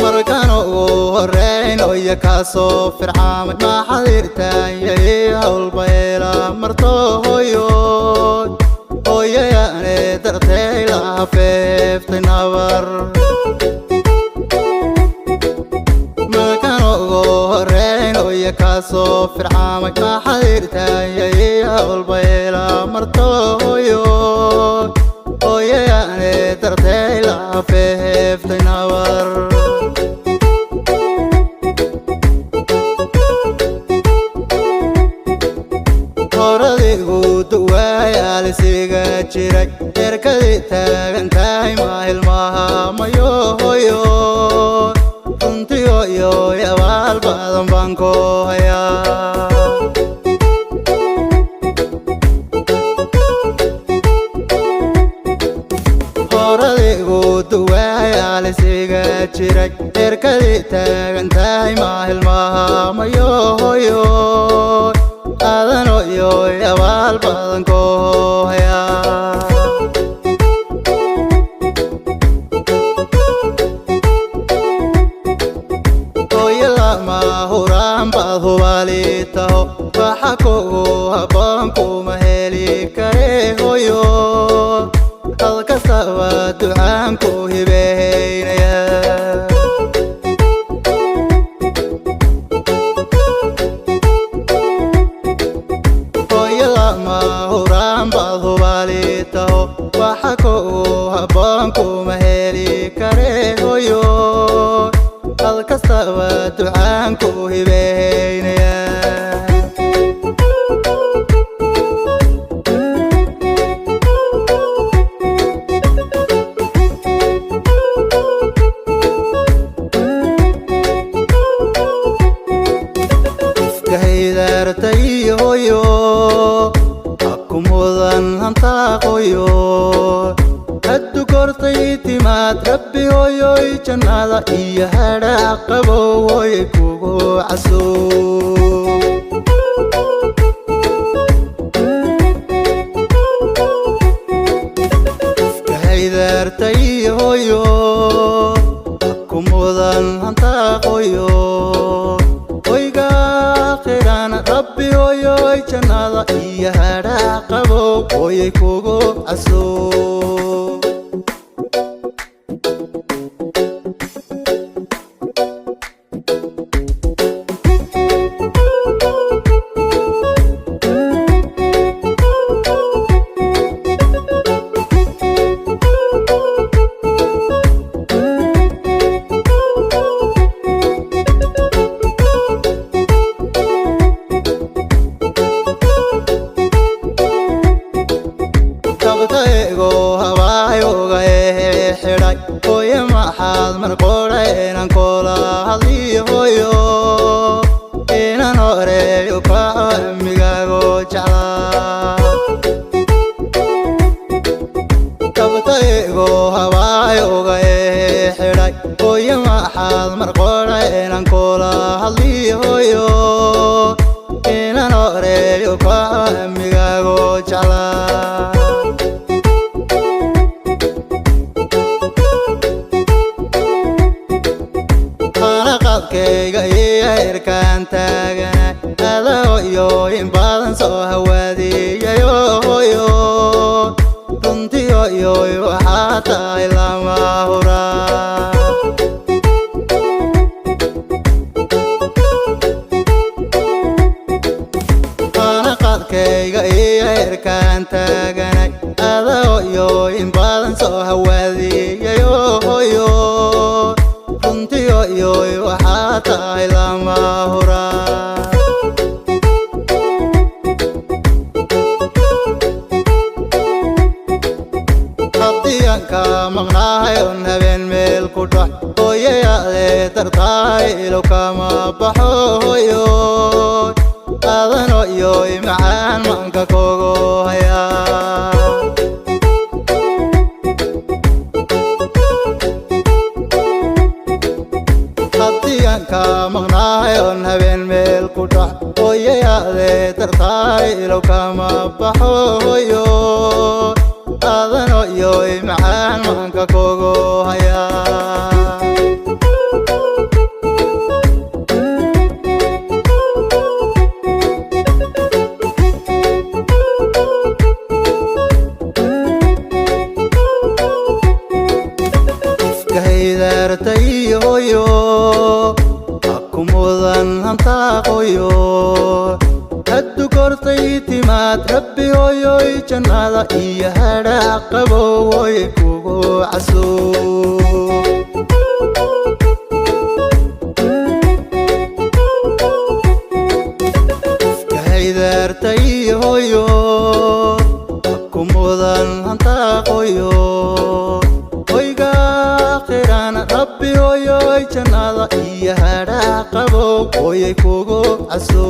Markaan ugu horreyn oya kaasoo fircaamay, maxadirtaanyay howlbayla marto hoyo, hooyayaane dartay la hafeeftay nabar. Markaan ugu horreyn oya kaasoo fircaamay, maxadirtaanyay howlbayla marto hoyo, hooyayaane dartay la hafeeftay nabar. Horadigu duwayaalisiga jiray, erkadii taagan tahay mahilmaha mayo hoyo, runtiyo yabaal badan baan ku hayaa. Horadigu duwayaalisiga jiray, erkadii taagan tahay mahilmaha mayo hoyo, aadanoyo yabaal badan ku hayaa. Hooyo lama huraan baad hubaali taho, waxa kugu habboon kuma heli kare hoyo, halkastaba ducaan ku hibeynaya. Hooyo lama huraan baad hubaali taho, waxa kugu habboon kuma heli kare hoyo, halkastaba ducaan ku hibeynaya. Ifkahaydaartay hoyo, haku mudan hantaaqoyo, haddu kortay timaad rabbi hoyoy, jannada iyo hadhac qabow hoyay kugu caso. Ifkahaydaartay hoyo, haku mudan hantaaqoyo, hoyga aakhirana rabbi hoyoy, jannada iyo hadhac qabow hoyay kugu caso. Dabtaygo habaayuga ehe xidhay hooye, maxaad marqoodha inaan kula hadliyo hooyo, inaan horeeyo kaco amigaago jeclaa. Dabtaygo habaayuga ehe xidhay hooye, maxaad marqoodha inaan kula hadliyo hooyo, inaan horeeyo kaco amigaago jeclaa. Qalaqadkayga iyo herkaan taagana adahoyo, in badan soo hawaadiyayo hoyo, runtiyoyo waxaa tahay lama huraa. Qalaqadkayga iyo herkaan taaganay adahoyo, in badan soo hawaadiyayo hoyo, runtiyoyo waxaa tahay lama huraa. Haddii aan ka maqnahay on habeen meel ku dhax, hooyayaade dartaaylo kama baxo hooyo, aadano iyo macaan maanka kogo hayaa. Haddii aan ka maqnahay oon habeen meel ku dhax, hooyayaade dartaaylo kama baxo hooyo, aadano iyo macaan maanka kogo hayaa. Ifkahaydaartay hooyo, aku mudan hantaaqoyo, haddu kortay timaad rabbi hooyoy jannada iyo hadhaaq qabow hooy kugu caso. Ifkahaydaartay hooyo, aku mudan hantaaqoyo, hoyga aakhirana rabbi hooyoy jannada iyo hadhaaq qabow hooyay kugu caso.